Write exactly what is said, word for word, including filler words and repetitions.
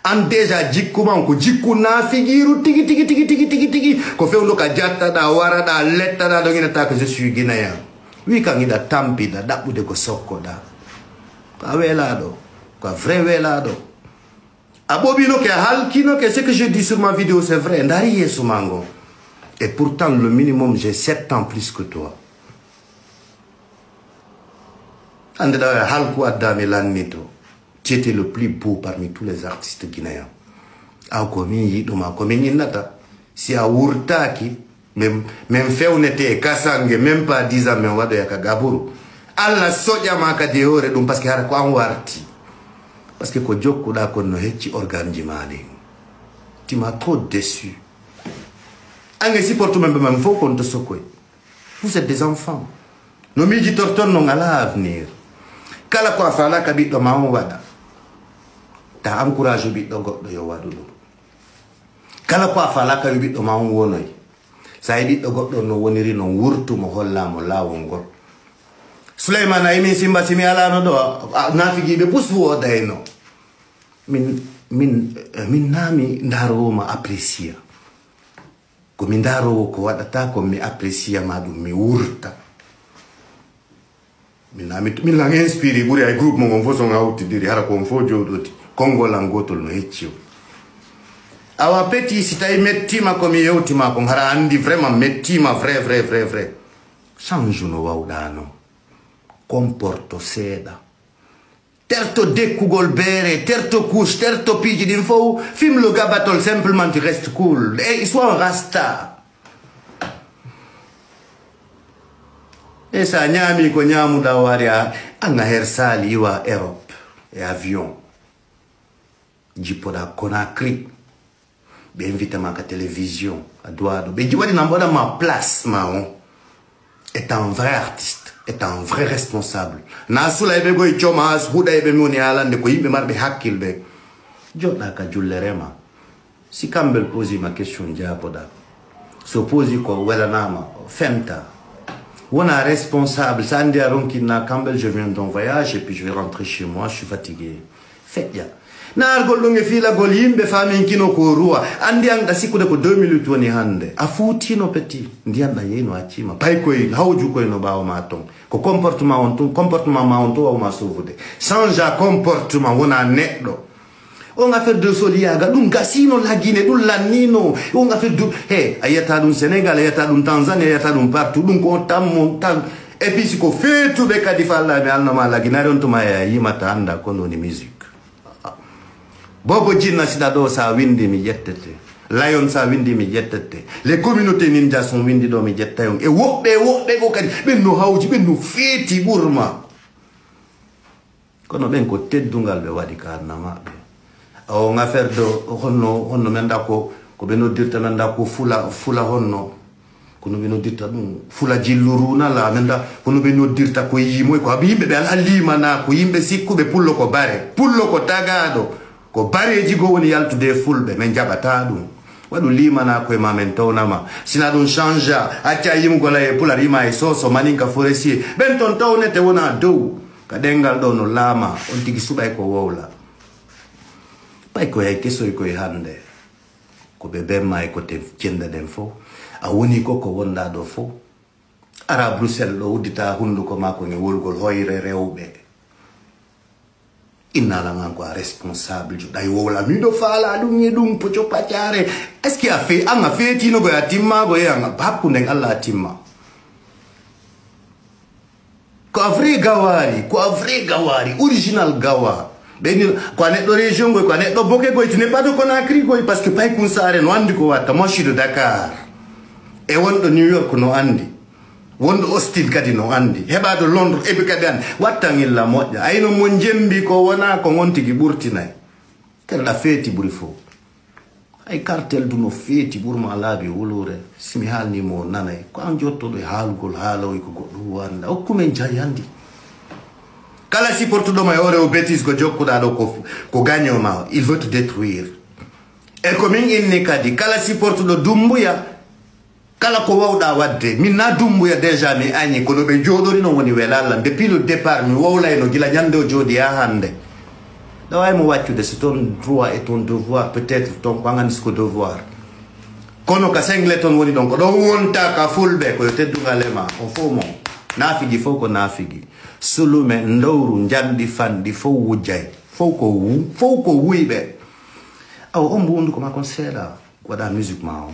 An déjà jikku man ko jikku naafigiiru tigi, tigi, tigi, tigi, tigi, tigi. Ko fewndo ka jattaɗaa, waraɗaa, lettaɗaa, ɗon ina taka je suis guinéen. Wi kan hiɗa tampida ɗaɓɓude ko sokkoɗaa. Ko a welaaɗo, ko a vrai welaaɗo. A ɓoɓinoke, a halkinoke, ce que je dis sur ma vidéo, c'est vrai. Ndaari yeeso ma ngon. Et pourtant, le minimum, j'ai sept ans plus que toi. Hannde ɗa halku addaa mi lannito. Tu étais le plus beau parmi tous les artistes guinéens. Aw ko min yiɗuma, ko min innata. Si a wurtaaki, min, min fewnete e kasange, même pas dix ans, min waɗoya ka gaburu. Alla soƴa ma kadi e hoore ɗum, parce que hara ko an warti. Parce que ko jokkuɗaa kon no hecci organe ji ma ɗin. Tu m'as trop déçu. Ange supporte men ɓe men fof kon to sokkoy. Vous êtes des enfants. No miijitorton non alaa avenir. Kala ko a faalaa ka ɓiɗɗo ma on waɗa. Ta encourage ɓiɗɗo goɗɗo yo waɗu ɗum. Kala ko a faalaa ka yo ɓiɗɗo ma on wonoy. Sa e ɓiɗɗo goɗɗo on no woniri non, wurtu mo, hollaa mo laawol ngol. Suleymaana, e min simba si mi alaano ɗo, a, a, naafigiiɓe bus woodayno. Min, min, eh, min naa mi ndaaroowo ma apprécier. Ko mi ndaaroowo ko waɗata ko mi apprécier ma ɗum, mi wurta. Min naa mi, min lan inspiré ɓuri ay groupe mo ngon fof so on hawtidiri, hara ko on fof jooɗoti. Konngol an gootol no hecci o. Awa petit, si tawi mettiima ko mi yewti ma kon, hara anndi vraiment mettiima vrai, vrai, vrai, vrai. Change no wawɗaa no. Comporto seeɗa. Terto dekkugol beere, terto couche, terto piiji ɗin fow, fim le gabatol, simplement tu restes cool. Et sois un rasta. E sa ñaami ko ñaamuɗaa o ari a, an a her saali iwa Europe e avion. Jippoɗaa Conakry. Ɓe invita ma ka télévision, a duwaaɗo. Ɓe waɗi nan ɓoɗa ma place ma on. Est un vrai artiste, est un vrai responsable. Na sula e ɓe goy coma, huɗa e ɓe mi woni haalande ko yimɓe marɓe hakkil ɓe. Joɗɗa ka jullere ma. Si Kambel posi ma question jaaboɗa. So posi ko welanama, femta. Wona responsable, sa andi a ronkinna Kambel, je viens d'un voyage et puis je vais rentrer chez moi, je suis fatigué. Feƴƴa. Naargol ɗum e fiilagol yimɓe faamin kino ko ruwa. Anndi an ɗa sikkude ko deux mille huit woni hannde. A fuutiino petit. Ndiyan ɗan yeyno accima. Pay koy hawju koy no ɓaawo ma ton. Ko comportement on tun, comportement ma on tun wawa ma sauvude. Change a comportement, wona neɗɗo. On affaire de soliyaga, ɗum gasino lagine, ɗum lannino. On affaire de, he, a yiyata ɗum Sénégal, a yiyata ɗum Tanzanie, a yiyata ɗum partout. Ɗum ko tammo tan. Et puis si ko feetuɓe kadi falla mi alnama laginaare on tuma e a yimata annda ko woni musique. Bobo Jinna siɗa ɗo sa windi mi ƴettete. Lion sa windi mi ƴettete. Les communautés ninja son windi ɗo mi ƴettay on. E woɓɓe, e woɓɓe go kadi ɓen no hawji, ɓen no feeti ɓurma. Kono ɓen ko teddungal ɓe waɗi ka aduna maɓɓe. On affaire de honno, honno men da ko, ko ɓe noddirta men da ko fula, fula honno. Kono ɓe noddirta ɗum fula jillu runa la men da, kono ɓe noddirta ko yimoy, ko aɓe yimɓe ɓe alaa limana, ko yimɓe sikkuɓe pullo ko bare. Pullo ko tagaaɗo, ko bareeji goo woni yaltude e fulɓe, men jaɓata ɗum. Waɗu limana koye ma men townama. Sina ɗum change, acca yimugol e pular yima e soso, maninka forestier. Ɓen ton townete wona dow. Ka ɗengal ɗo no laama, on tigi suɓay ko wowla. Pay ko hay kesoy koye hannde. Ko ɓe bemma e ko te jenda ɗen fof. A woni ko ko wonɗa ɗo fof. Ara Bruxelles ɗo uddita hunduko ma ko e wolgol hoyre rewɓe. Inna lan an ko a responsable jo ɗay wowla miɗo faala ɗum e ɗum poco pacare. Est-ce que a fe an a feetino go a timma go e an hakkunden Allah a timma. Ko a vrai gawari, ko a vrai gawari, original gawa. Ɓe ni ko a neɗɗo région goy, ko a neɗɗo boke goy, tu n'es pas de Conakry goy, parce que pay kun saare no andi ko watta, moi je suis de Dakar. E wonɗo New York no andi. Wonɗo Austin kadi no andi. Heɓaɗo Londres eɓe kadi andi. Wattan illa moƴƴa. Ayno mo jembi ko wona ko ngon tigi ɓurtinay. Kala ɗa feeti ɓuri fof. Hay cartel du no feeti ɓurma laabi wuluure. Si mi haalni mo o nanay. Ko an jottoɗo e haalugol haaloy ko goɗɗo huwanda. Hokku men jayandi. Kala supportuɗo ma e hoore o bêtise ko jokkuɗa ɗo ko, ko gagnant ma. Il veut te détruire. E ko min inni kadi, kala supportuɗo Dumbuya, kala ko wawɗa wadde, min na Dumbuya déjà mi añi, kono ɓe jooɗori non woni welalla. Depuis le départ, mi wowlayno gila ñande o jooɗi haa hannde. Ɗawa e mo waccude, c'est ton droit et ton devoir, peut-être ton ko an anndi si ko devoir. Kono ka sengle ton woni ɗon, ko ɗon wonta ka fulɓe, ko yo teddungal e ma, on fof mon. Naafigi fof ko naafigi. Sulume, ndowru, njamndi, fanndi, fof wujjay. Fof ko wu-, fof ko wuyɓe. Awa, on mbo wondu ko ma kon seeɗa, waɗa musique ma on.